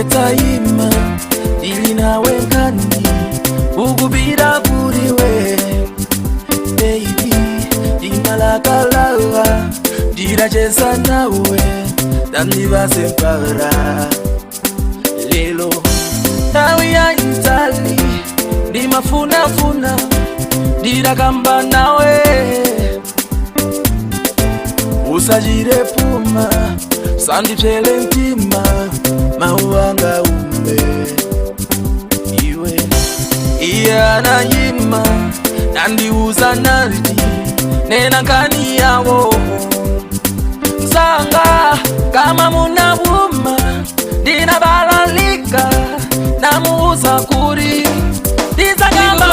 Iwe tayima ili nawe nkani ukubira kuriwe baby imalakalala ndiracheza nawe ndandivasempara lelo tawi ya itali ndimafunafuna ndirakamba nawe usachire puma sandipyele mtima mauwanga umbe iwe iye anayima nandiuza naliti nena nkani yawo msanga kama munabuma ndinabalalika namuuza kuri ndizakamba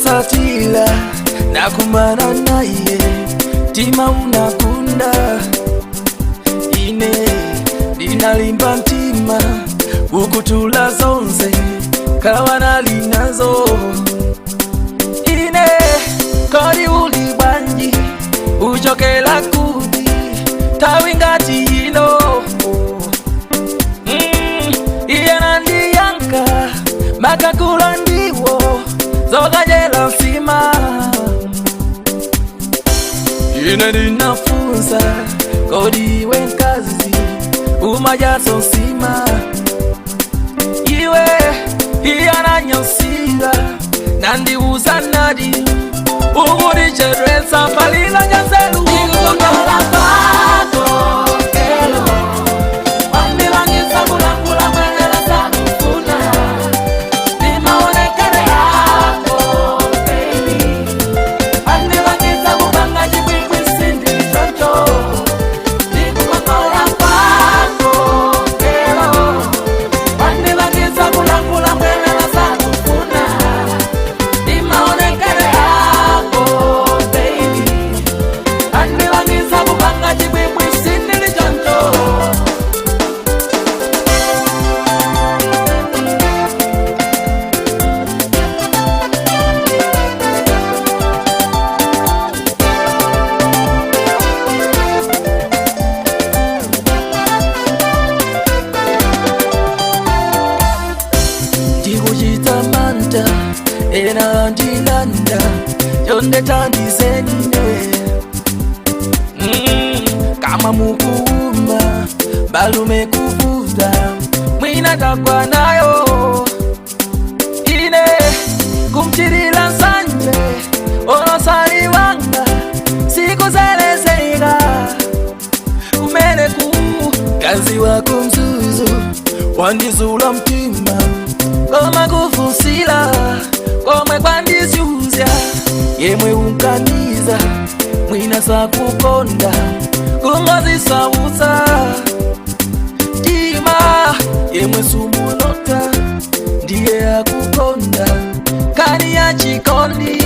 Satila nakumbana naye tima unakunda ine ndinalimba mtima ukutula zonze kawa nalinazo ine kodi uli bwanji uchokela kuti tawi ngati ino iye nandiyanka makakula ndiwo zokajela nsima ine ndinafunza kodi iwe nkazi umajaso nsima iwe iyananyosila nandiuza nadi ukutichedwetsa palila nyanzelu ikukondola kwako kelo wandilangisa kulangula mwenela sakufuna nimaonekele yako baby andilangisa kupanga chibwibwi sindili choncho ndikukondola kwako kelo wandilangisa kulangula mwenela sakufuna nimaonekele yako baby andilangisa kupanga chibwibwi sindili choncho. Ndikuchita manta ena ndilanda chonde tandizene kama mukuuma balume kuvuta mwina tagwa nayo ine kumchirila nsanje olosaliwanga sikuzelezeka kumene ku kazi wako mzuzu wandizula mtima koma kufusila komwe kwandizyuzya yemwe unkaniza mwina sakukonda kungozisawutsa tima yemwe sumulota ndiye akukonda kani ya chikondi.